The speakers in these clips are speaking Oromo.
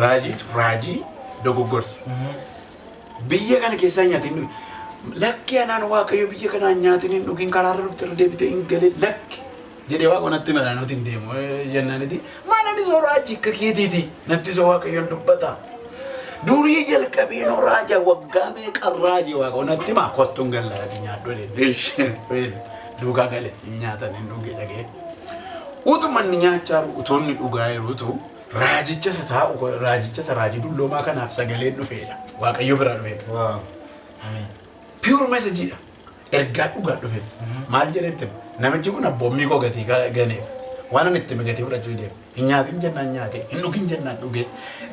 Raajiitu raajii dogoggorsa. Biyya kana keessaa nyaatiin dhugi. Lakki, anaan Waaqayyo biyya kanaa nyaatiin hin dhugin, karaarra dhufte irra deebitee hin galee lakki jedhee Waaqa natti hima, nuti hin deemu jennaaniti. Maal, ani soo raajii akka keetiiti, natti soo Waaqayyoon dubbata. Durii jalqabee noo raaja, waggaa meeqa raajii Waaqa natti hima, kottuun gallaati nyaadhu jedhee duukaa gale, hin nyaatan, hin dhuge dhagee. Utuma inni nyaachaa jiru, utuu inni dhugaa jirutu, raajicha isa taa'u, raajicha isa raajii dulloomaa kanaaf sagaleen dhufeedha. Waaqayyo biraa dhufeedha. Wow. Ameen. Pure messageidha. Ergaa dhugaa dhufeef. Maal jedhetti? Namichi kun abboommii koo gatii ganeef. Waan ani itti gatii fudhachuu deemu. Hin nyaatin jennaan nyaate, hin dhugin jennaan dhuge.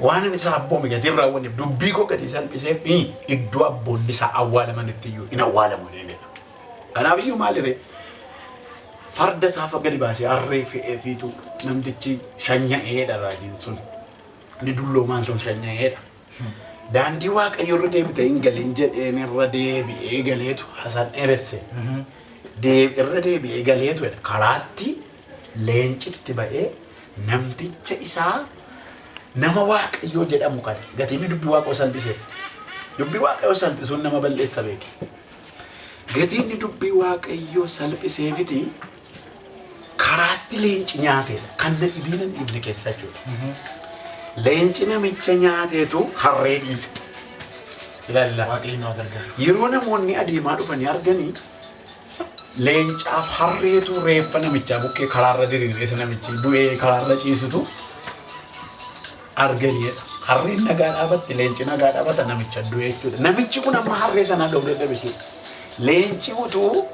Waan ani isa abboome gatii hin raawwanneef, dubbii koo gatii salphiseef, iddoo abboonni isaa awwaalamanitti iyyuu hin awwaalamu jedheedha. Kanaaf iyyuu maaliree? Farda isaa gadi baasee harree fe'ee fiitu namtichi shanya'eedha raajiin sun. Inni dulloomaan sun shanya'eedha. Daandii Waaqayyo irra deebite hin galin jedheen irra deebi'ee galeetu Hasan dheeresse. Irra deebi'ee galeetu jedha. Karaatti leencitti ba'ee namticha isaa nama Waaqayyoo jedhamu kana gatii inni dubbii Waaqayyoo salphiseef. Dubbii Waaqayyoo salphisuun nama balleessa, beeki. Gatii inni dubbii Waaqayyoo salphiseefiti karaatti leenci nyaateedha. Kan na dhibee nan dhiibne keessa jechuudha. Leenci namicha nyaateetu harree dhiise. Ilaalla. Waaqayyo nu haa gargaaru. Yeroo namoonni adeemaa dhufanii arganii, leencaaf harreetu reeffa namichaa bukkee karaarra diriiree, isa namichi du'ee karaarra ciisutu arganiidha. Harreen nagaa dhaabatti, leenci nagaa dhaabata, namicha du'e jechuudha. Namichi kun amma harree sanaa ga'uu dadhabe jechuudha. Leenci utuu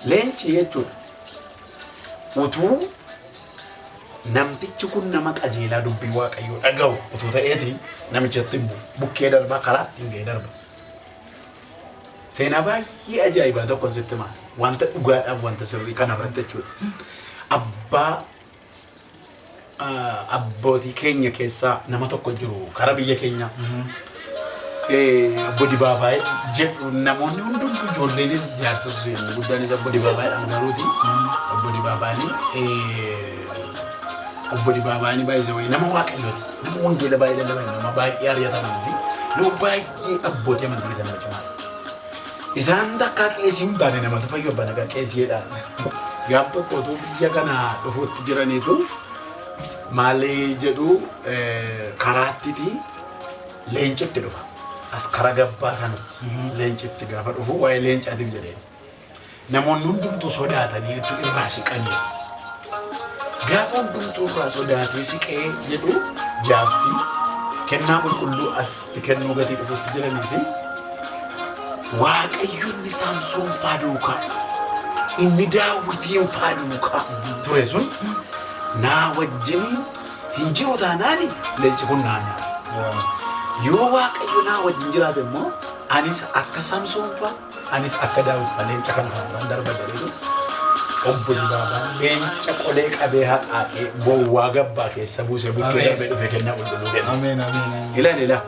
leenci jechuudha. Utuu namtichi kun nama qajeelaa dubbii Waaqayyoo dhaga'u utuu ta'eeti, namichatti hin bu'u. Bukkee darbaa, karaa ittiin ga'ee darba. Seenaa baay'ee ajaa'ibaa tokko sitti himaa. Wanta dhugaadhaaf wanta sirrii kanarratti jechuudha. Abbaa abbootii keenya keessaa nama tokko jiru kara biyya keenyaa. Obbo Dibaabaa jedhu namoonni hundumtuu, ijoolleenis jaarsus inni guddaanis Obbo Dibaabaa jedhamu garuuti. Obbo Dibaabaani baay'ee wayii nama Waaqayyooti. Nama wangeela baay'ee lallaban, nama baay'ee ari'ataman fi nama baay'ee abbootii amantii isa nama cimaa. Isaan takkaa qeesii hin taane, namatu fayyoo abbaa nagaa qeesiidha. Gaaf tokko utuu biyya kana dhufuutti jiraniitu, maali jedhu, karaattiti leencitti dhufa. As kara gabbaa kanatti leencitti gaafa dhufu, waa'ee leencaatiif jedhee. Namoonni hundumtuu sodaataniitu irraa siqanii. Gaafa hundumtuu irraa sodaatee siqee jedhu, jaarsi kennaa qulqulluu asitti kennuu gatii dhufuutti jiranii fi Waaqayyo inni Saamsoon faa duukaa, inni Daawitiin faa duukaa ture sun naa wajjiniin hin jiru taanaani, leenci kun naa nyaata. Yoo Waaqayyo naa wajjin jiraate immoo, anis akka Saamsoon faa, anis akka Daawit faa leenca kana faarraan darba jedheetu, Obbo Dibaabaan leenca qolee qabee haqaaqee bowwaa gabbaa keessa buusee bukkee Ameen. darbee dhufe kennaa qulqulluu kenne. Ameen, ameen, ameen. Ilaali, ilaa.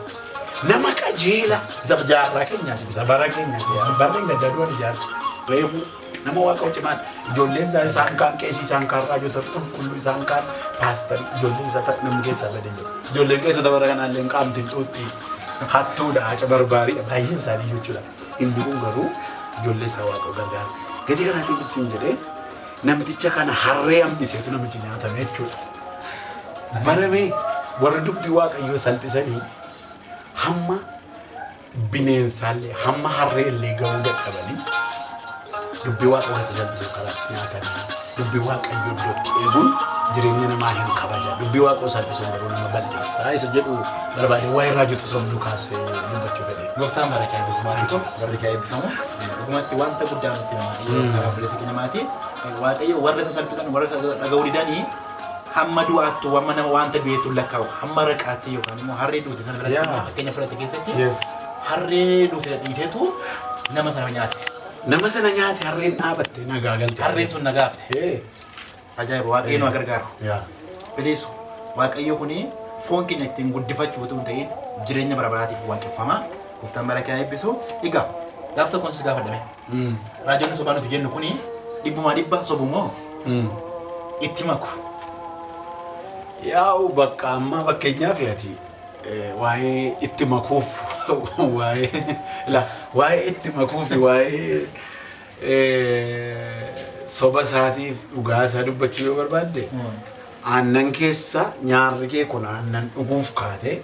Nama qajeela isa jaarraa keenyaati, isa bara keenyaati. Barri hin gaddaduwan ijaarsa. Reefu nama Waaqa cimaan, ijoolleen isaa isaan kaan qeesii, isaan kaan raajota qulqulluu, isaan kaan paastarii, ijoolleen isaa namni keessaa badee jiru. Ijoolleen qeessota bara kanaallee hin qaamtiin xuuxxii hattuudha, haca barbaariidha baay'een isaanii jechuudha. Inni kun garuu ijoollee isaa Waaqa gargaara. Gatii kanaatiif isin jedhee, namticha kana harree hambiseetu namichi nyaatame jechuudha. Baramee warri dubbii Waaqayyoo salphisanii hamma bineensaallee, hamma harreellee ga'uu dadhabanii, dubbii Waaqayyoo irratti salphisuuf karaatti nyaatanii. Dubbii Waaqayyoo iddootti eeguun jireenya namaa hin kabaja. Dubbii Waaqayyoo salphisuun garuu nama balleessaa isa jedhu barbaade, waa'ee raajotu sobduu kaasee dubbachuu fedhe. Gooftaan bara kee eebbisu, maatii kun barri kee eebbifamu. Dhugumatti wanta guddaa nutti hima Waaqayyo karaa obboleessa keenya maatii. Waaqayyo warra isa salphisan, warra isa dhaga'uu didanii, hamma du'aattu, hamma nama wanta du'eettu lakkaa'u, hamma raqaatti yookaan immoo harree duute sana biratti fakkeenya fudhate keessatti harree duute dhiiseetu nama sana nyaate. Nama sana nyaate, harreen dhaabatte nagaa galte. Harreen sun nagaafte. Ajaa'iba, Waaqayyo nu haa gargaaru. Bileessu Waaqayyo kuni foon keenya ittiin guddifachuuf utuu hin ta'in jireenya bara baraatiif waaqeffama. Gooftaan bara kee haa eebbisu. Egaa gaaf tokkoon si gaafadhame. Raajonni sobaa nuti jennu kuni dhibbumaa dhibba sobu moo itti maku? Yaa'u, bakka amma fakkeenyaaf ati Waa'ee itti makuuf, waa'ee la waa'ee itti makuuf, waa'ee soba isaatiif dhugaa isaa dubbachuu yoo barbaadde, aannan keessa nyaarri kee kun aannan dhuguuf kaate,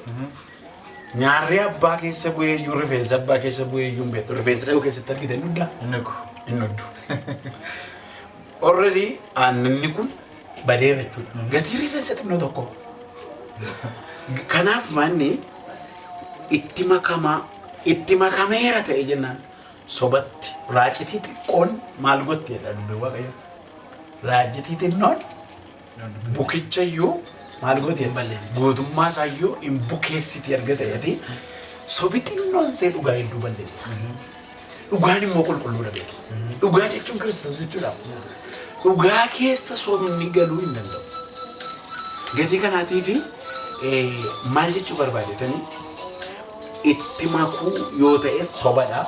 nyaarri abbaa keessa bu'ee iyyuu, rifeensa abbaa keessa bu'ee iyyuu hin beektu. Rifeensa yoo keessatti argite hin dhugdaa? Hin dhugu. Hin dhugdu. Already aannanni kun badeera jechuudha. Gatii rifeensa xinnoo tokko. Kanaaf manni itti makamaa itti makameera ta'e jennaan, sobatti raacitii xiqqoon maal gotti jedha dubbii Waaqayyo. Raacitii xinnoon bukicha iyyuu maal gooti jedha? Balleessiti. Guutummaa isaa iyyuu hin bukeessiti erga ta'eeti, sobi xinnoon see dhugaa hedduu balleessa. Dhugaan immoo qulqulluudha beeki. Dhugaa jechuun Kiristoos jechuudha. Dhugaa keessa sobni galuu hin danda'u. Gatii kanaatiif maal jechuu barbaadetanii, itti makuu yoo ta'e sobadha.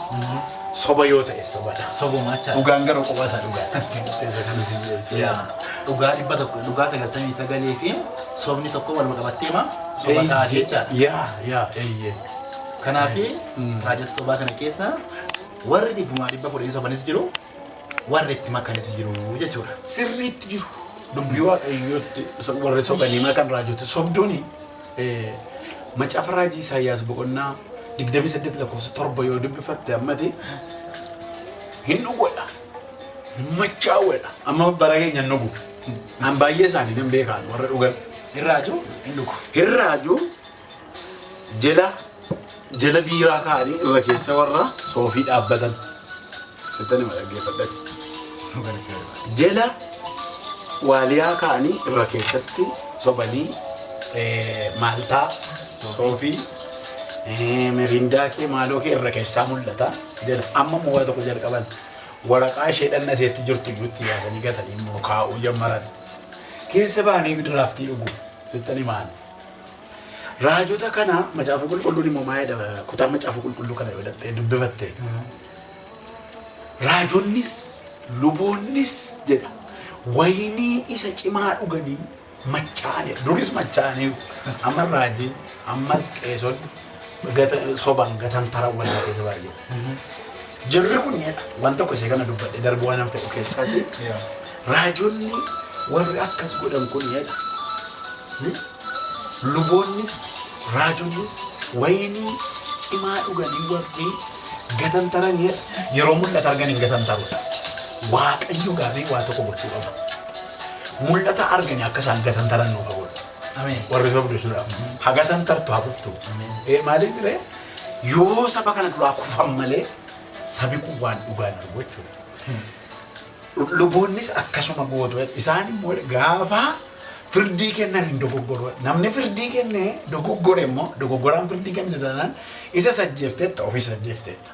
Soba yoo ta'e sobadha. Sobuma jechaadha. Dhugaan garuu kophaa isaa dhugaadha. Isa kana si deebisuu Yaa, dhugaa 100, dhugaa 99 fi sobni tokko wal qabattee ma soba taate jechaadha. Yaa yaa eeyyee. Kanaafi raajota sobaa kana keessa warri dhibbumaa dhibba fudhanii sobanis jiru, warri itti makanis jiru jechuudha. Sirriitti jiru. Dubbii Waaqayyootti warri sobanii makan, raajota sobduuni, macaafa raajii Isaayyaas boqonnaa 28 lakkoofsa 7 yoo dubbifatte, ammati hin dhugodha. Hin machaa'uudha. Amma bara keenya hin dhugu. An baay'ee isaanii nan beekaan warra dhugan. Hin raaju, hin dhugu. Hin raaju, jala jala biiraa kaa'anii irra keessa warra soofii dhaabbatan. Sittani ma dhaggeeffadhati. Jala waaliyaa kaa'anii irra keessatti sobanii maaltaa, soofii, miriindaa kee maaloo kee irra keessaa mul'ata. Jala amma immoo waa tokko jalqaban, waraqaa ishee dhanna isheetti jirtu iyyuu itti yaasanii gatanii immoo kaa'uu jammaran. Keessa ba'anii diraaftii dhugu. Sittani maal? Raajota kana macaafa qulqulluun immoo maal jedha? Kutaa macaafa qulqulluu kana yoo dhattee dubbifatte, raajonnis luboonnis jedha, wayinii isa cimaa dhuganii machaa'anii, duris machaa'aniiru. Amma raajiin ammas qeesonni soban gatantaran waldaa keessa baay'ee. Jirri kun jedha, waan tokko isee kana dubbadhe darbu waan an fedhu keessaati. Raajonni warri akkas godhan kun jedha. Luboonnis raajonnis wayinii cimaa dhuganii warri gatantaran jedha. Yeroo mul'ata argan hin gatantarudha. Waaqayyo gaarii waa tokko gochuu qaba. Mul'ata arganii akka isaan gatantaran nuuf godhu. Ameen. Warri sobdu jechuudha. Ha gatantartu, haa kuftu. Maaliif ree, yoo saba kana duraa kufan malee sabi kun waan dhugaan argu jechuudha. Luboonnis akkasuma gootu. Isaan immoo gaafa firdii kennan hin dogoggoru. Namni firdii kenne dogoggore immoo, dogoggoraan firdii kenne taanaan, isa sajjeefteetta, ofii sajjeefteetta.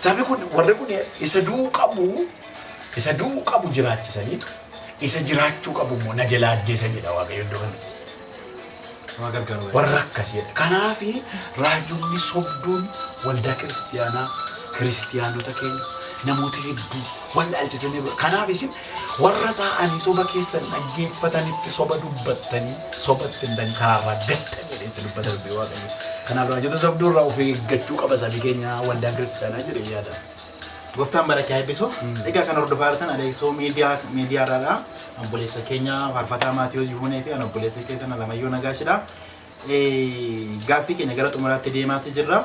Sabi kun, warri kun isa du'uu qabu jiraachisaniitu, isa jiraachuu qabu immoo na jalaa ajjeesan jedha Waaqayyo iddoo kanatti. Waa gargaaru. Warra akkasiidha. Kanaafi raajonni sobduun waldaa kiristiyaanaa, kiristiyaanota keenya, namoota hedduu wallaalchisanii bira. Kanaaf isin warra taa'anii soba keessan dhaggeeffatanitti soba dubbattanii, sobatti himtanii karaarraa gattanii jedhee itti dubbata dubbii Waaqayyo. Kanaaf raajota sobduu irraa of eeggachuu qaba sabi keenya, waldaan kiristiyaanaa jedhee yaada. Gooftaan barakee eebbisu. Egaa kan hordofaa jirtan Aleeksoo Miidiyaa miidiyaarraadha. Obboleessa keenya Faarfataa Maatiyoo Yihuunee fi an obboleessa keessan Alamayyoo Nagaashidha. Gaaffii keenya gara xumuraatti deemaatti jirra.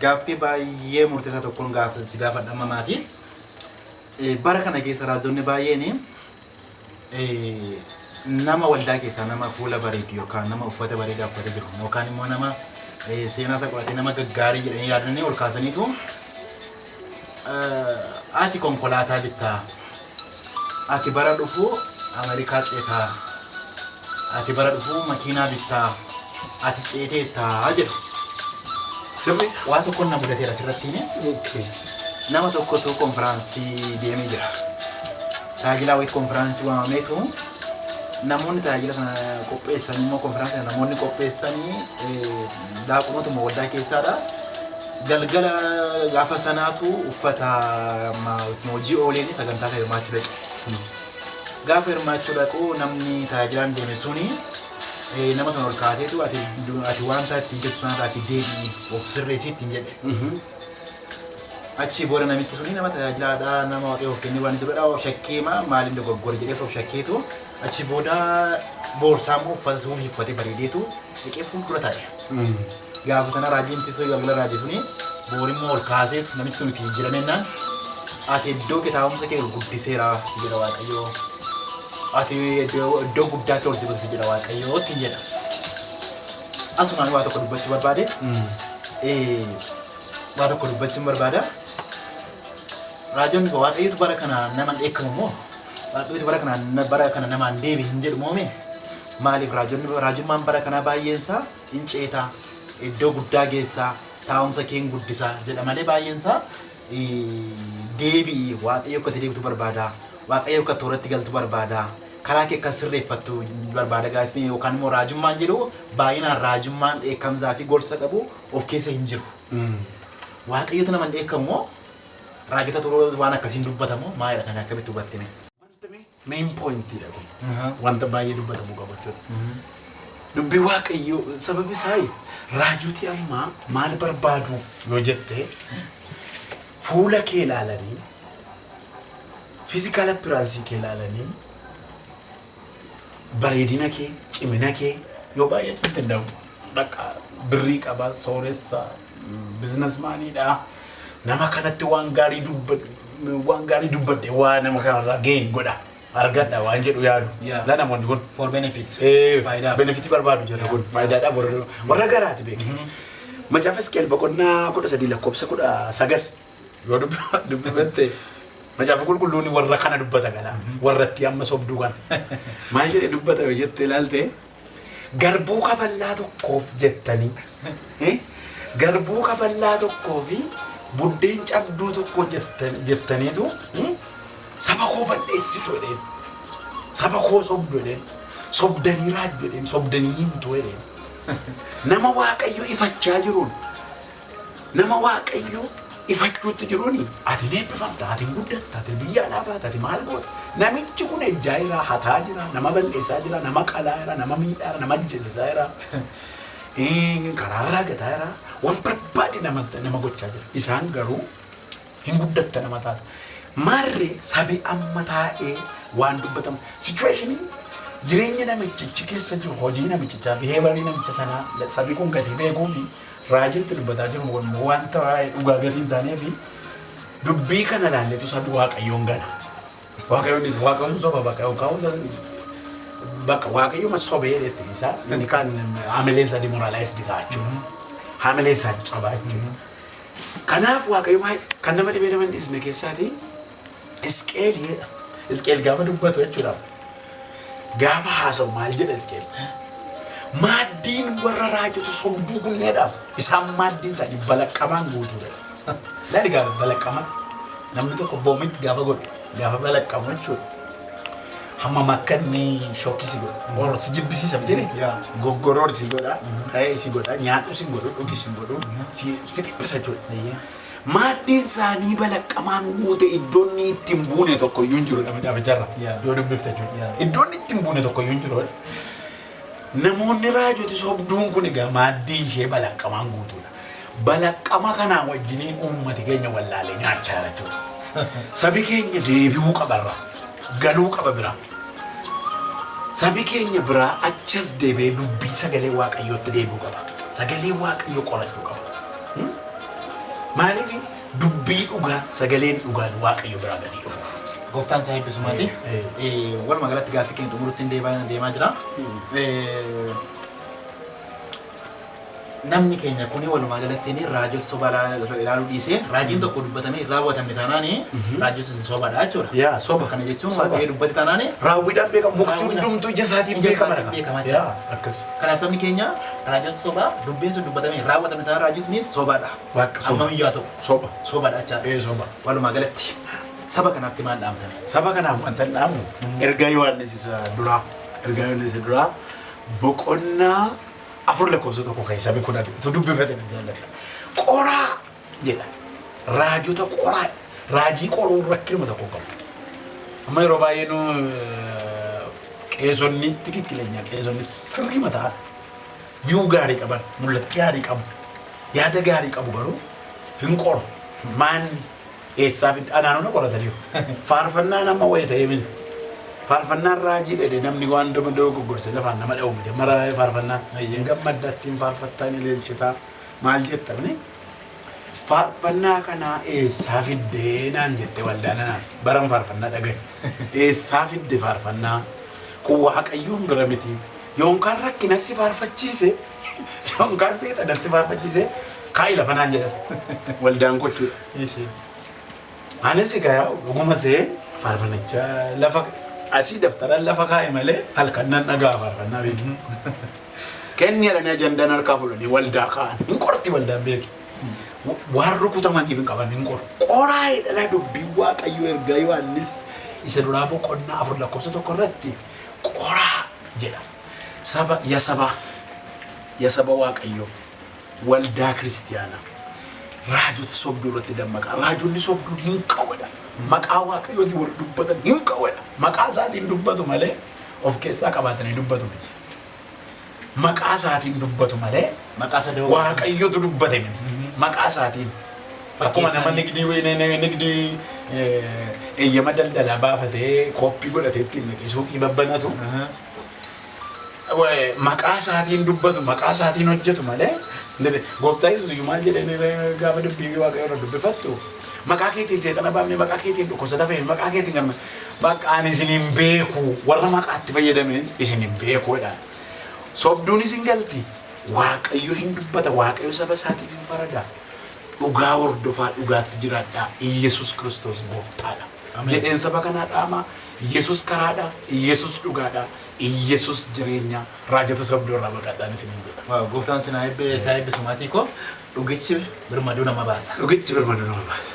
Gaaffii baay'ee murteessaa tokkoon si gaafadha amma, maatii. Bara kana keessa raajonni baay'een nama waldaa keessaa nama fuula bareedu yookaan nama uffata bareedaa uffatee jiru yookaan immoo nama seenaa isaa qoratee nama gaggaarii jedhanii yaadanii ol kaasaniitu, ati konkolaataa bittaa, ati bara dhufu Ameerikaa ceetaa, ati bara dhufu makiinaa bittaa, ati ceeteettaa jedhu. Sirri. Waa tokkoon na mudateera asirrattiin. Nama tokkotu konfiraansii deemee jira. Tajaajila wayii konfiraansii waamameetu, namoonni tajaajila kana qopheessan immoo, konfiraansii kana namoonni qopheessanii daaqonootuma waldaa keessaadha. Galgala gaafa sanaatu uffata hojii ooleen sagantaa kana hirmaachuu dhaqe. Gaafa hirmaachuu dhaqu, namni tajaajilaan deeme suni Nama sana ol kaaseetu ati wanta ittiin jettu sanarraa ati deebi'i, of sirreessi ittiin jedhe. Achi booda namichi suni nama tajaajilaadha, nama Waaqayyo of kennee waan jiruudha, of shakkeema maaliin dogoggore jedhee of shakkeetu achi booda boorsaa immoo uffata suufii uffatee bareedeetu dhiqee fuuldura taa'e. Gaafa sana raajiin tisoo galgala raajii suni boorimmoo ol kaaseetu namichi sun itti jijjiiramennaan, "Ati iddoo kitaabumsa kee ol guddiseera si jedha Waaqayyo. Ati iddoo guddaatti ol si buuse si jedha Waaqayyo," ittiin jedha. Asumaan waa tokko dubbachuu barbaade. Waa tokko dubbachuun barbaada. Raajonni Waaqayyotu bara kana nama hin dheekkamu moo? Waaqayyotu bara kana namaan deebi hin jedhu moome? Maaliif raajonni raajummaan bara kanaa baay'een isaa hin ceetaa, iddoo guddaa geessaa, taa'umsa kee hin guddisaa jedha malee baay'een isaa deebi'i, Waaqayyo akka itti deebitu barbaada. Waaqayyo akka tooratti galtu barbaada. Karaa kee akka sirreeffattu barbaada gaaffii yookaan immoo raajummaan jedhu baay'inaan raajummaan dheekkamsaa fi gorsa qabu of keessa hin jiru. Waaqayyotu nama hin dheekkamu moo? Raajota turuu waan akkasiin dubbatamu maalidha, kan akkamitti hubattime? Wanta main pointiidha kun. Wanta baay'ee dubbatamuu qabu jechuudha. Dubbii Waaqayyoo sababi isaa raajotii ammaa maal barbaadu yoo jette, fuula kee ilaalanii, physical appearance kee ilaalanii, bareedina kee, cimina kee, yoo baay'ee cimte hin danda'u. Dhaqa birrii qaba, sooressa, businessmaniidha. Nama kanatti waan gaarii dubbadhe, waan gaarii dubbadhe, waa nama kanarraa gain godha, argadha waan jedhu yaadu. La namoonni kun. For benefits. Faayidaaf. Benefitii barbaadu jirra kun faayidaadhaaf warra garaati beeku. Macaafa Hisqeel boqonnaa 13 lakkoofsa 19 yoo dubbifatte, macaafa qulqulluun warra kana dubbata gala, warratti amma sobduu kana. Maal jedhee dubbata yoo jette ilaalte, garbuu kaballaa tokkoof jettanii, garbuu kaballaa tokkoo fi buddeen cabduu tokko jettaniitu saba koo balleessitu jedheen, saba koo sobdu jedheen, sobdanii raajju jedheen, sobdanii himtu jedheen. Nama Waaqayyo ifachaa jiruun, nama Waaqayyo ifachuutti jiruun, ati ni eebbifamta, ati hin guddatta, ati biyya alaa baata, ati maal goota? Namichi kun ejjaa jira, hataa jira, nama balleessaa jira, nama qalaa jira, nama miidhaa jira, nama ajjeesisaa jira, karaarraa gataa jira, waan barbaade nama gochaa jira. Isaan garuu hin guddatta nama taata. Maarree sabi amma taa'ee waan dubbatamu situationii jireenya namichichi keessa jiru, hojii namichichaa, behaviorii namicha sanaa sabi kun gatii beekuu fi raajiitti dubbataa jiru wanta waa'ee dhugaa gatii hin taanee fi dubbii kana ilaalleetu sabi Waaqayyoon gana. Waaqayyoon Waaqayyoon soba bakka yookaan bakka Waaqayyooma sobee jetti isaa inni kan hamileen isaa demoralized ta'a jechuudha. Hamileen isaa cabaa jechuudha. Kanaaf Waaqayyo maal kan nama dhibee nama hin dhiisne keessaati Isqeel jedha. Isqeel gaafa dubbatu jechuudha. Gaafa haasa'u maal jedha Isqeel? Maaddiin warra raajotu sobduu kun jedha. Isaan maaddiin isaanii balaqqamaan guutuudha. Laali gaafa balaqqamaan namni tokko vomit gaafa godhu, gaafa balaqqamu jechuudha. Hammam akka inni shockii si godhu. Or si jibbisiisa miti. Goggoroor si godha, dha'ee si godha, nyaadhu si godhu, dhugi si godhu, si dhiphisa jechuudha. Maaddiin isaanii balaqqamaan guute, iddoon inni itti hin buune tokko iyyuu hin jiru macaaficharra. Yoo dubbifte jechuudha. Iddoon inni itti hin buune tokko iyyuu hin jiru. Namoonni raajoti sobduun kun egaa maaddiin ishee balaqqamaan guutuudha. Balaqqama kanaa wajjiniin uummati keenya wallaalee nyaachaa jira jechuudha. Sabi keenya deebi'uu qabarra. Galuu qaba biraa. Sabi keenya biraa achas deebi'ee dubbii sagalee Waaqayyootti deebi'uu qaba. Sagalee Waaqayyoo qorachuu qaba. Maaliif dubbii dhugaa, sagaleen dhugaan Waaqayyo biraa gadi dhufu. Gooftaan isaa eebbisu maatii. Walumaa galatti gaaffii keenya xumurutti deemaa jira. Namni keenya kuni walumaa galatti raajota sobaa ilaaluu dhiisee, raajiin tokko dubbatamee hin raawwatamne taanaan raajiin sun sobaadha jechuudha. Yaa soba. Kana jechuun Soba. Waaqayyo dubbate taanaan Raawwiidhaan beekama. Mukti Raawwiidhaan. hundumtuu ija isaatiin Ija beekama. isaatiin beekama jechuudha. Yaa akkas. Kanaaf sabni keenya raajota sobaa dubbiin sun dubbatamee hin raawwatamne taanaan raajiin sun sobaadha. Waaqa soba. Hammam iyyuu haa ta'u Soba. sobaadha jechaadha. Ee, soba. Walumaa galatti saba kanaatti maal dhaamtame? Saba kanaaf wanta hin dhaamu ergaa Yohaannis isa duraa, ergaa Yohaannis isa duraa boqonnaa 4 lakkoofsa 1 kan sabi kun utuu dubbifate na jaalladha. Qoraa jedha. Raajota qoraa, raajii qoruun rakkinuma tokko qabu. Amma yeroo baay'ee nu Qeesonni tikikkileenya, qeesonni sirrii mataa view gaarii qaban, mul'ata gaarii qabu, yaada gaarii qabu, garuu hin qoru. Maanni eessaa fidde anaanona qorataniiru. Faarfannaa nama wayii ta'ee miti. Faarfannaan raajii dhedhe namni waan doma dogoggorse lafaan nama dha'u miti. Mara faarfannaan hin gammadda, ittiin faarfattaa, ni leelchitaa, maal jettamni. Faarfannaa kanaa eessaa fiddee naan jette waldaan anaan baran faarfannaa dhagaye. Eessaa fidde faarfannaa? Kun Waaqayyoon bira miti. Yookaan rakkina si faarfachiise, yookaan seexana si faarfachiise, kaa'i lafa naan jedhan. Waldaan gochuudha. Anis egaa dhuguma see faarfannicha lafa asii dabtaraan lafa kaa'e malee halkan nan dhagaa faarfannaa beeki. Kenni jedhanii ajandaan harkaa fuudhanii waldaa kaa'an. Hin qorti waldaan beeki. Waan rukutamaniif hin qaban, hin qoru. Qoraa jedhala dubbiin Waaqayyoo. Ergaa Yohaannis isa duraa boqonnaa 4 lakkoofsa 1 irratti qoraa jedha. Saba ya saba ya saba Waaqayyoo, waldaa kiristiyaanaa, raajota sobduu irratti dammaqaa. Raajonni sobduun hin qawwadha. Maqaa Waaqayyootiin warri dubbatan hin qawwadha. Maqaa isaatiin dubbatu malee of keessaa qabaatanii dubbatu miti. Maqaa isaatiin dubbatu malee Maqaa sadoo. Waaqayyotu dubbate miti. Maqaa isaatiin. Akkuma nama nigdii eeyyama daldalaa baafatee kooppii godhatee ittiin naqee suuqii babbanatu, maqaa isaatiin dubbatu, maqaa isaatiin hojjetu malee. Gooftaa Yesuus iyyuu maal jedhee gaafa dubbii Waaqayyoo irra dubbifattu? Maqaa keetiin seexana baafne, maqaa keetiin dhukkubsata fayyine, maqaa keetiin galma, maqaan isin hin beeku, warra maqaatti fayyadameen isin hin beeku jedhaan. Sobduun isin galti. Waaqayyo hin dubbata, Waaqayyo saba isaatiif hin farada. Dhugaa hordofaa, dhugaatti jiraadhaa. Iyesus Kiristoos gooftaadha. Jedheen saba kanaa dhaama. Iyesus karaadha, Iyesus dhugaadha, Iyesus jireenya. Raajota sobduu irraa baqadhaan isiniin jedha. Waaw, gooftaan sinaa isaa eebbisu maatii koo. Dhugichi birmaduu nama baasa. Dhugichi birmaduu nama baasa.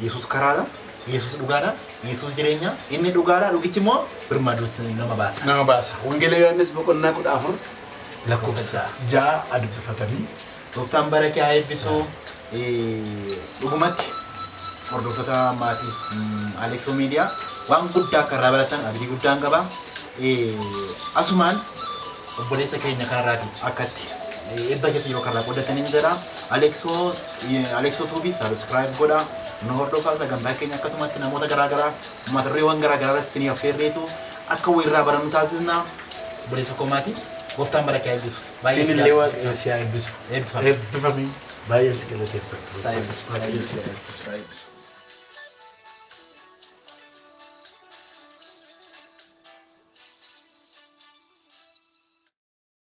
Yesuus karaadha. Yesuus dhugaadha. Yesuus jireenya. Inni dhugaadha. Dhugichi immoo birmaduu nama baasa. Nama baasa. Wangeela Yohaannis boqonnaa 14 lakkoofsa 6 dubbifatanii. Gooftaan bara kee haa eebbisu. Dhugumatti hordoftoota maatii Alexoo Miidiyaa, waan guddaa akka irraa baratan abdii guddaan qaba. Asumaan obboleessa keenya kanarraati akkatti eebba keessa yeroo kanarraa qoodataniin jira. Alexoo Tuubii subscribe godhaa. Nu hordofaa. Sagantaa keenya akkasumatti namoota garaagaraa mata dureewwan garaagaraa irratti isinii affeerreetu akka wayirraa barannu taasisna. Obboleessa koo maatii, gooftaan bara kee haa eebbisu. Baay'ee si Siinillee jaalladha. Waaqayyo si haa eebbisu. Eebbifami. Eebbifami. Baay'ee si galateeffadha. Saa eebbisu. Waaqayyo si haa eebbisu. Saa eebbisu.